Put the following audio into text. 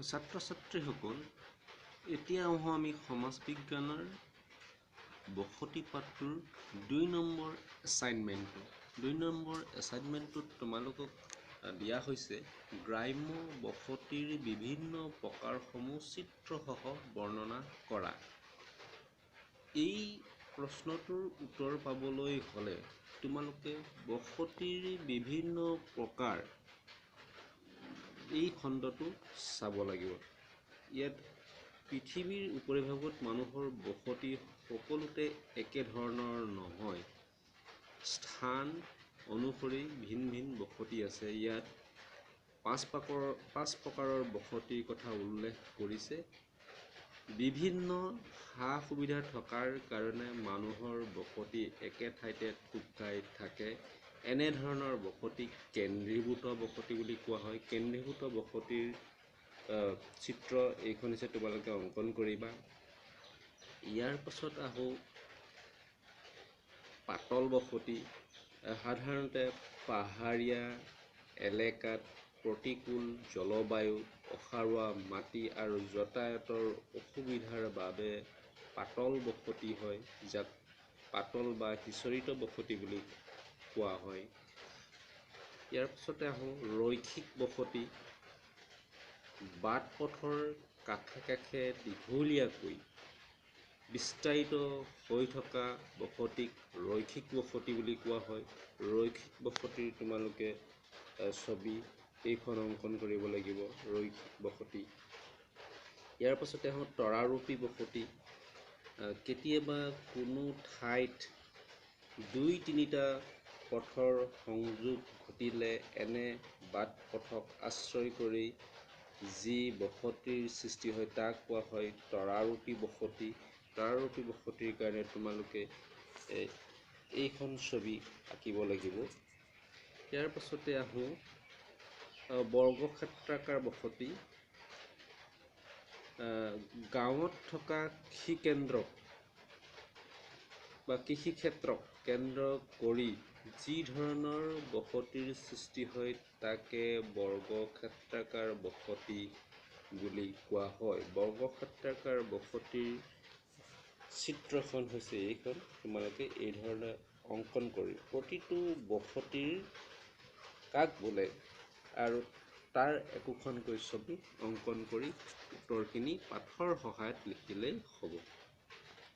ছাত্ৰ ছাত্ৰীসকল, এতিয়া আহোঁ আমি সমাজ বিজ্ঞানৰ বসতি পাঠটোৰ 2 নম্বৰ এছাইনমেণ্টটো। 2 নম্বৰ এছাইনমেণ্টটোত তোমালোকক দিয়া হৈছে গ্ৰাম্য বসতিৰ বিভিন্ন প্ৰকাৰসমূহ চিত্ৰসহ বৰ্ণনা কৰা। এই প্ৰশ্নটোৰ উত্তৰ পাবলৈ হ'লে তোমালোকে বসতিৰ বিভিন্ন প্ৰকাৰ এই খণ্ডটো চাব লাগিব। ইয়াত পৃথিৱীৰ উপৰিভাগত মানুহৰ বসতি সকলোতে একেধৰণৰ নহয়, স্থান অনুসৰি ভিন ভিন বসতি আছে। ইয়াত পাঁচ প্ৰকাৰৰ বসতিৰ কথা উল্লেখ কৰিছে। বিভিন্ন সা সুবিধা থকাৰ কাৰণে মানুহৰ বসতি একে ঠাইতে থূপ খাই থাকে। এনেধৰণৰ বসতিক কেন্দ্ৰীভূত বসতি বুলি কোৱা হয়। কেন্দ্ৰীভূত বসতিৰ চিত্ৰ এইখন হৈছে, তোমালোকে অংকন কৰিবা। ইয়াৰ পাছত আহোঁ পাতল বসতি। সাধাৰণতে পাহাৰীয়া এলেকাত প্ৰতিকূল জলবায়ু, অসাৰুৱা মাটি আৰু যাতায়াতৰ অসুবিধাৰ বাবে পাতল বসতি হয়, যাক পাতল বা সিঁচৰিত বসতি বুলি কোৱা হয়। ইয়াৰ পাছতে আহোঁ ৰৈখিক বসতি। বাট পথৰ কাষে কাষে দীঘলীয়াকৈ বিস্তাৰিত হৈ থকা বসতিক ৰৈখিক বসতি বুলি কোৱা হয়। ৰৈখিক বসতিৰ তোমালোকে ছবি এইখন অংকন কৰিব লাগিব, ৰৈখিক বসতি। ইয়াৰ পাছতে আহোঁ তৰাৰূপী বসতি। কেতিয়াবা কোনো ঠাইত 2-3টা পথৰ সংযোগ ঘটিলে এনে বাট পথক আশ্ৰয় কৰি যি বসতিৰ সৃষ্টি হয় তাক কোৱা হয় তৰাৰূপী বসতি। তৰাৰূপী বসতিৰ কাৰণে তোমালোকে এইখন ছবি আঁকিব লাগিব। ইয়াৰ পাছতে আহোঁ বৰ্গক্ষেত্ৰাকাৰ বসতি। গাঁৱত থকা কৃষিকেন্দ্ৰক বা কৃষিক্ষেত্ৰক কেন্দ্ৰ কৰি যি ধৰণৰ বসতিৰ সৃষ্টি হয় তাকে বৰ্গক্ষেত্ৰাকাৰ বসতি বুলি কোৱা হয়। বৰ্গক্ষেত্ৰাকাৰ বসতিৰ চিত্ৰখন হৈছে এইখন। তোমালোকে এই ধৰণে অংকন কৰি প্ৰতিটো বসতিৰ কাক বোলে আৰু তাৰ একোখনকৈ ছবি অংকন কৰি উত্তৰখিনি পাঠৰ সহায়ত লিখিলেই হ'ব।